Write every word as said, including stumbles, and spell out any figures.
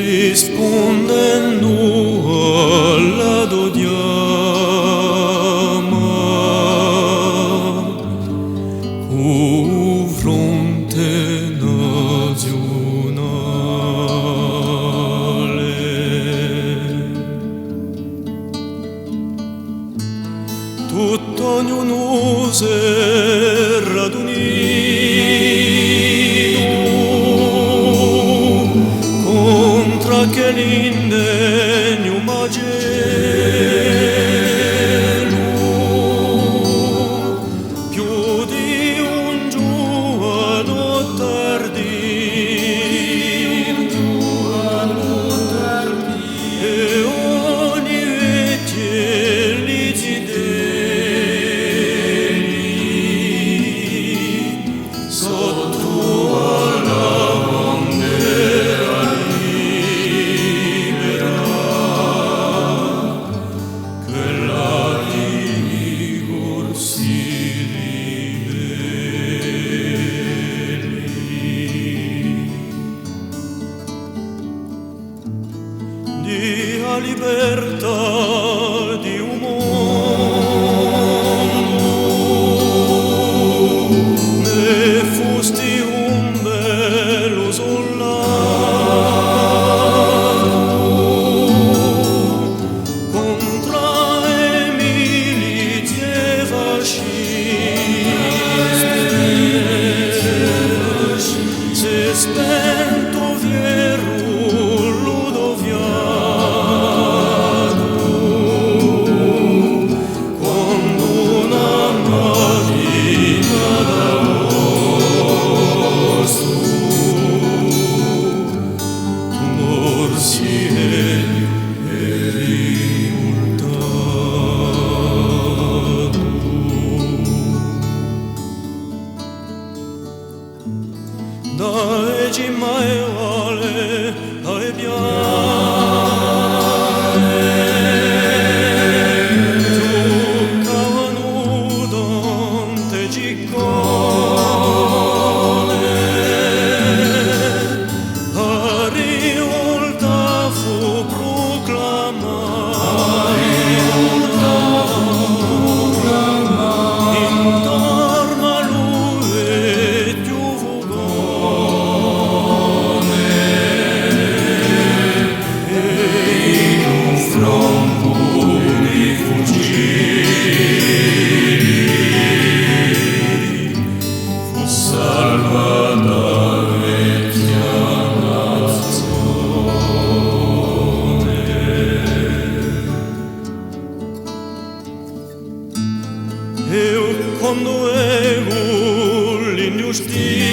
Rispundendu à la to chjama cù fronte naziunale. Tuttu ognunu s'era riunitu contr'à ch'ellu indegnu macellu, più di un ghjuvanu tardi, è ogni vechju li zitelli sottu à la bandera libera, quella di i Corsi ribelli. Di a libertà di u mondu, ne fusti un bellu suldatu contr'à e milizie fasciste. S'hè spentu u fierru, lu to fiatu, quandu una matina d'aostu tù morsi è rivoltatu. Da e cime à e valle, da e piane, ghjucavanu tante ciccone, a rivolta fù pruclamata. Intornu à lu vechju furgone è in un froncu di fucili fù salvata a vechja nazione. È quandu vecu l'inghjustizia